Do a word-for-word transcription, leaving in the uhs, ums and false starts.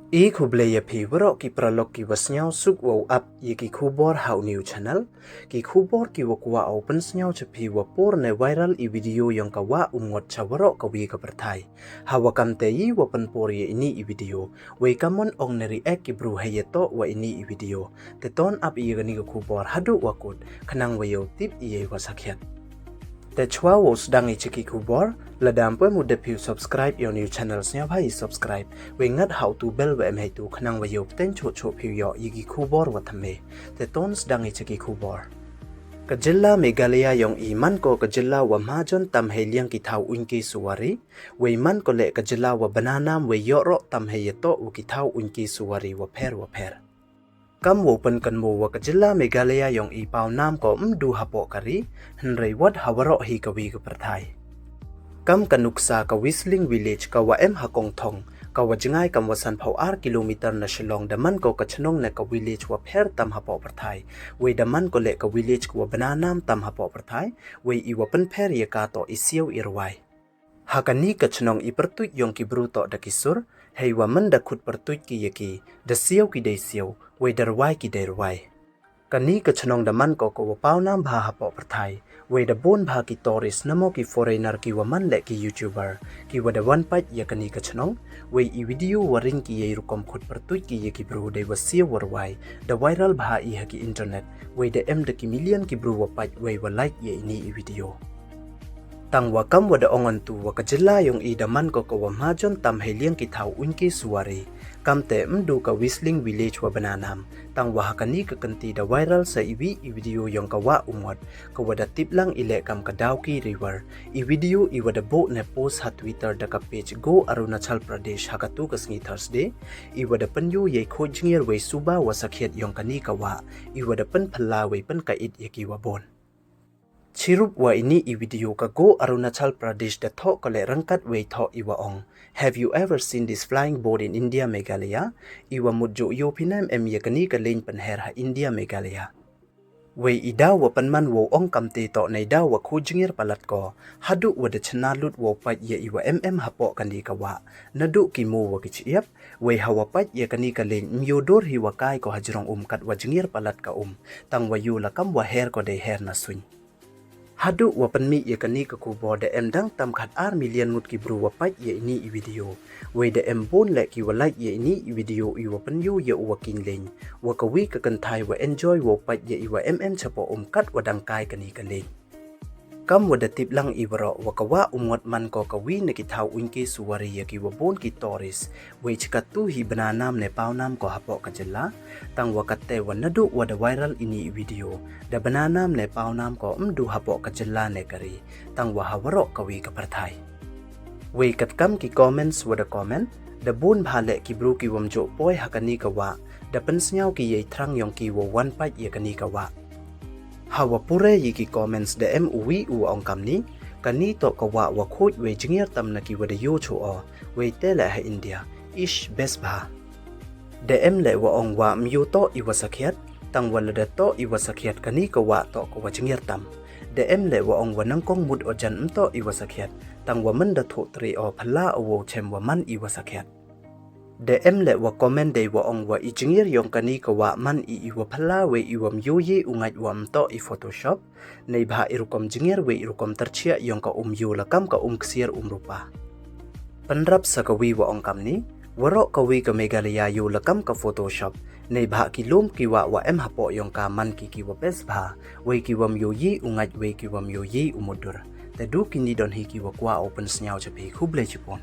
I khublei ya phi waroh ki paralok ki wa sniawsuk wow ap ya ki khubor ha u new channel. Ki khubor ki wa kwah wow pynsniaw cha phi, wa por ne viral i video yong ka wah Umngot cha waroh kawi ka pyrthai. Ha wa kam te i wa pynpur ya ini i video, wei kammon ong ne react ki bru hei ya toh wa ini i video. Te ton ap ya kani ka khubor haduh wa kut, khnang wa yow tip ya i wa sakhiat. Te chwa wow sdang i cha ki khubor, lada ym pu em u dep phi u subscribe ya u new channel, sniawbha i subscribe, wei ngat ha u tu bell wa em heitu, khnang wa yow pteng choh choh phi u yoh ya ki khubor wa thymme. Te ton sdang i cha ki khubor. Ka jylla Meghalaya yong i man ko ka jylla wa mahajon tam hei liang ki thaw uiñke suwari, wei man ko leh ka jylla wa bna nam wei yoh roh tam hei ya toh wa ki thaw uiñke suwari wa pher wa pher. Kam wow pynkynmaw wa ka jylla Meghalaya yong i paw nam ko ym du hapoh ka ri, hynrei wat ha waroh hi kawi ka pyrthai. Kam ka nuksa ka Whistling Village ka wa em ha Kongthong, ka wa jngai kam wa sanphaw ar kilometer na Shillong, da man ko ka chnong ne ka village wa pher tam hapoh pyrthai, wei da man ko leh ka village ka wa bna nam tam hapoh pyrthai, wei i wa pynpher ya ka toh i siaw i rwai. Ha kani ka chnong i pyrtuit yong ki bru toh da ki sur, hei wa man da khut pyrtuit ki ya ki, da siaw ki dei siaw, wei da rwai ki dei rwai. Kani ka chnong da man ko ka wa paw nam bha hapoh pyrthai, wei da bun bha ki tourist namo ki foreigner ki wa man leh ki YouTuber, ki wa da wan pait ya kani ka chnong, wei i video wa ring ki ya i rukom khut pyrtuit ki ya ki bru dei wa siaw wa rwai, da viral bha i ha ki internet, wei da em da ki million ki bru wa pait wei wa like ya ini i video. Tang wa kam wa da ong ntu wa ka jylla yong i da man ko ka wa mahajon tam hei liang ki thaw uiñke suwari, kam te ym du ka Whistling Village wa bna nam, tang wa ha kani ka kynti da viral sa i wi i video yong ka wah Umngot, ka wa da tip lang i leh kam ka Dawki River. I video i wa da buh ne post ha Twitter da ka page Go Arunachal Pradesh ha katu ka sngi Thursday, i wa da pynyoo ya i khooid jngiar wei suba wa sakhiat yong kani ka wah, i wa da pynphylla wei pynkait ya ki wa bun. Chirup wa ini i video, ka Go Arunachal Pradesh da thoh ka leh ryngkat wei thoh i wa ong, "Have you ever seen this flying boat in India, Meghalaya?" I wa mut jooh yoo phi ne em ya kani ka lieng pynher ha India, Meghalaya. Wei i daw wa pynman wow ong kam te toh nei daw wa khooid jngiar palat ko, haduh wa da chna lut wow pait ya i wa em em hapoh kani ka wah, naduh ki moo wa ki chyiap, wei ha wa pait ya kani ka lieng ym yoo dur hi wa kai ko hajrong um kat wa jngiar palat ka um, tang wa yoo la kam wa her ko dei her na suiñ. Haduh wa pynmih ya kani ka khubor da em dang tam khat ar million ngut ki bru wa pait ya ini i video. Wei da em bun leh ki wa like ya ini i video i wa pynyoo ya u wa kiñ lieng, wa kawi ka kynthai wa enjoy wow pait ya i wa em em chapoh um kat wa dang kai kani ka lieng. Kam wa da tip lang i waroh wa ka wah Umngot man ko kawi na ki thaw uiñke suwari ya ki wa bun ki tourist, wei chi katu hi bna nam ne paw nam ko hapoh ka jylla, tang wa kat te wa naduh wa da viral ini i video, da bna nam ne paw nam ko ym du hapoh ka jylla ne ka ri, tang wa ha waroh kawi ka pyrthai. Wei kat kam ki comments wa da comment, da bun bha leh ki bru ki wa ym jooh poi ha kani ka wah, da pynsniaw ki ya i thrang yong ki wow wan pait ya kani ka wah. Ha wa pure ya ki comments da em u wi u wa ong kam ni, "Kani toh ka wah wa khooid wei jngiar tam na ki wa da yoo chooh o, wei te leh ha India, ish, best bha." Da em leh wa ong wa ym yoo toh i wa sakhiat, tang wa lada toh i wa sakhiat kani ka wah toh ka wa jngiar tam. Da em leh wa ong wa nyngkong mut o jan ym toh i wa sakhiat, tang wa man da thoh tre o phylla o wow chem wa man i wa sakhiat. Da em leh wa comment dei wa ong wa i jngiar yong kani ka wah man i i wa phylla wei i wa ym yoo ye u ngait wa ym toh i Photoshop, neibhah i rukom jngiar wei i rukom tyrchiah yong ka um yoo la kam ka um ksiar um rupa. Pynrap sa kawi wa ong kam ni, waroh kawi ka Meghalaya yoo la kam ka Photoshop, neibhah ki loom ki wah wa em hapoh yong ka man ki ki wa best bha, wei ki wa ym yoo ye u ngait wei ki wa ym yoo ye u mutdur. Te du kini don hi ki wa kwah o pynsniaw cha phi, khublei chibun.